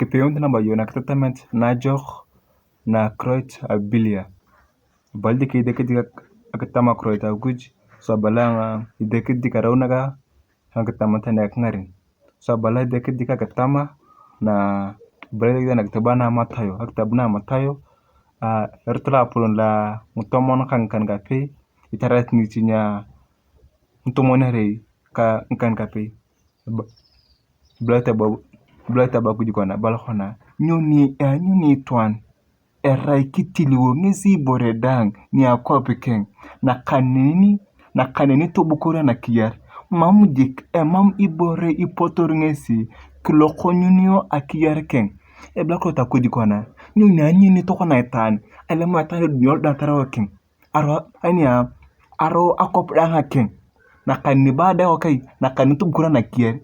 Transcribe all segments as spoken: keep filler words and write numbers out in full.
Kipeunit nabo iyong nakitatamet najok na akiroit a Biblia. Ebala jik idekit jik ak-, akitam akiroit a Akuj, so ebala idekit jik arau naka akitamat na ekingaren. So ebala idekit jik akitama na ebala idekit na akitabu na Matayo, akitabu na Matayo, a, erot loapolon la ngitomon ka ngikan kapei, itararit ngichinya ngitomon arei ka ngikan kapei. Eba-, ebala tabo, ebala tabo Akuj kona, ebala kona, "Nyoni eanyuni itwaan? Erai kitiliwo ngesi ibore daang nia akwap keng, nakaneni, nakaneni tobukor anakiyar. Mam jik, emam ibore ipotor ngesi kilokonyunio akiyar keng." Ebala kirot Akuj kona, "Nyoni eanyuni tokona itwaan? Alema itwaan edunio lodatarau keng." Aro, ani a, aro akwap daang akeng, nakaneni baada eokai, nakaneni tobukor anakiyar.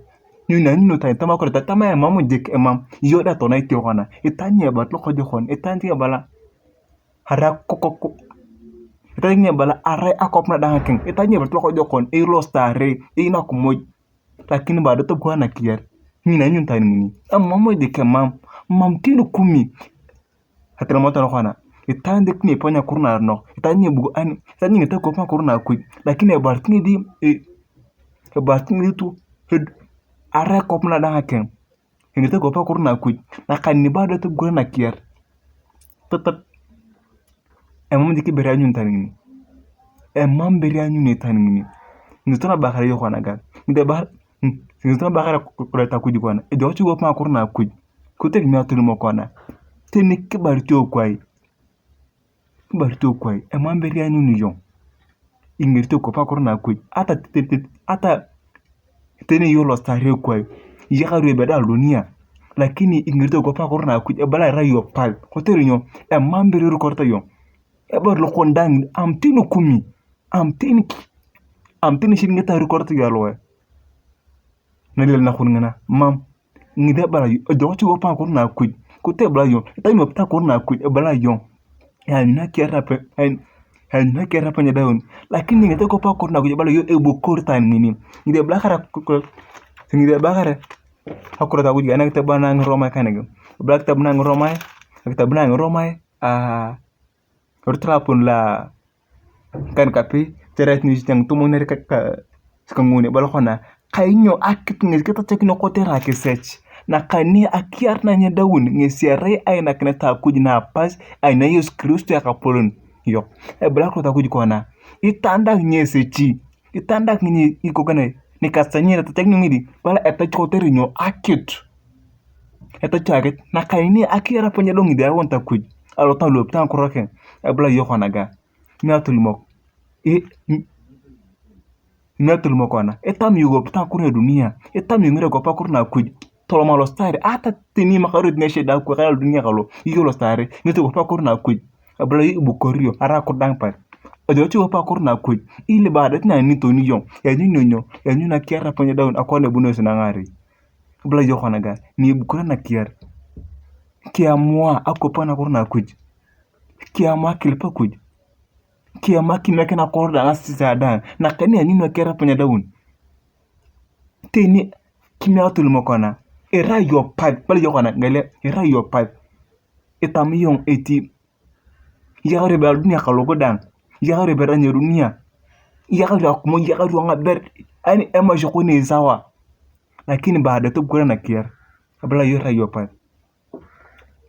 Nyoni na nyuni tani tama kore, tama emam jik, emam, iyong dai tokona itio kona, itani ebala lokojokon, itani ebala, arai kokoko, itani ebala arai akwap na daang akeng, itani ebala lokojokon, ei lositaare, ei nakimuj, lakini baada tobukor anakiyar. Nyoni na nyuni tani ngini, emam jik, emam, mam tani kumi. Atolomot tokona, itwaan jik ni iponyi akiro na aronok, itwaan ni ebu-, ani, itwaan ni ingit akwap akiro na Akuj, lakini ebarit ngesi, e-, ebarit ngesi tu, ed-, arai akwap na daang akeng, ingit akwap akiro na Akuj, nakaneni baada tobukor anakiyar. Totop, emam jik ibore ianyuni itwaan ngini. Emam ibore ianyuni itwaan ngini. Ngesi tu nabo akare yok anaga. Ngesi eba-, ngesi tu nabo akare kulet Akuj kona. Ejok iwap akiro na Akuj. Kotere kimi atolimok kona, teni kibarit iyong kwai, kibarit iyong kwai, emam ibore ianyuni iyong. Ingerito kwap akiro na Akuj, ata te-, te-, ata teni iyong lositaare kwai, iyakaru ebala alodunia, lakini ingerito kwap akiro na Akuj, ebala irai iyong pal, kotere nyo? Emam ibore irukoreta iyong. Ebala lokon dang, am teni kumi, am teni ki-, am teni shilingi ta irukoreta iyong alowae. Nalel nakon ngina, mam. Ngesi ebala iyong, ejok iwap akiro na Akuj. Kotere ebala iyong, itanyamut akiro na Akuj, ebala iyong, eanyuni akiyar nape-, eany-, eanyuni akiyar nape nyedaun. Lakini ngesi ekwap akiro na Akuj, ebala iyong, ebukor itwaan ngini. Ngesi ebala kare, ngesi ebala kare, akiro ta Akuj, ana kitabu na Ngiroma kanege. Ebala kitabu na Ngiroma, kitabu na Ngiroma, aa, Erot loapolon la ngikan kapei, itararit ngichinya ngitomon ka, ka, kanguni, ebala kona, kainyo akitu ngesi kitachakinio kotere akisech, nakaneni akiyar na nyedaun ngesi erai ainakinet a Akuj naapas, aina Yesu Kiristo Ekapolon yok. Ebala kirot Akuj kona, itwaan dang ni esechi, itwaan dang ni ikokene, nikasanyere, etachakinio ngesi, ebala etachu kotere nyo? Akitu. Etachu akitu, nakaneni akiyar apa nyedaun ngesi eyaunit Akuj, alot aluopit ngakiro keng, ebala yok kona ga. Kimi atolimok, i-, mi-, kimi atolimok kona, itami iyong iwapit akiro na edunia, itami iyong ngide kwap akiro na Akuj, toloma lositaare, ata teni imakarit ngesi eshida kwakae alodunia kalo, iyong lositaare, ngesi kwap akiro na Akuj, ebala iyong ibukor iyong, arai akiro dang pal. Ejok iwap akiro na Akuj, ili baada tani ani toni iyong, eanyuni nyo? Eanyuni akiyar apa nyedaun, akiro na ebunio esi nangaarei. Ebala iyong kona ga, ni ibukor anakiyar, kiamua akwap anakiro na Akuj, kiamua akilip Akuj. Kiama kimiek nakoro dang ngasisea dang, nakaneni eanyuni akiyar apa nyedaun. Teni kimi atolimok kona, irai iyong pal, bala iyong kona, ngale, irai iyong pal. Itami iyong eti, iyakar ibala dunia kalogo dang, iyakar ibala nyedunia, iyakar akumuj, iyakar ngaber, yani emaisha kon ni sawa. Lakini baada tobukor anakiyar, abala iyong irai iyong pal.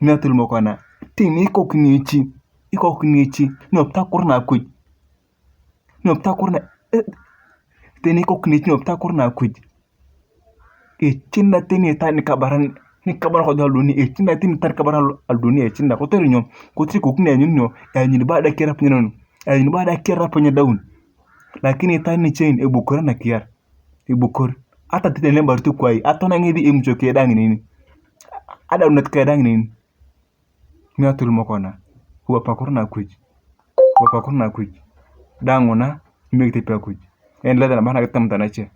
Nyatolimok kona, teni ikoku niichi, ikoku niichi, niopit akiro na Akuj. Niopit akiro na, eh, teni ikoku niichi, niopit akiro na Akuj. Echinda teni itaan nikabaran, nikabaran kojong aloduni, echinda teni itaan nikabaran aloduni, echinda. Kotere nyo? Kotere ikoku ni eanyuni nyo? Eanyuni baada akiyar apa nyedaun. Eanyuni baada akiyar apa nyedaun. Lakini itaan niche en ebukor anakiyar. Ibukor. Ata tete neni ebarit kwai, atona ngesi emuchokee dang neni. Adaunet keng dang neni. Nyatolimok kona. Kiwap akiro na Akuj. Kiwap akiro na Akuj. Dang nguna, kimiekite pe Akuj. Endelea nabo anakitatamut anache.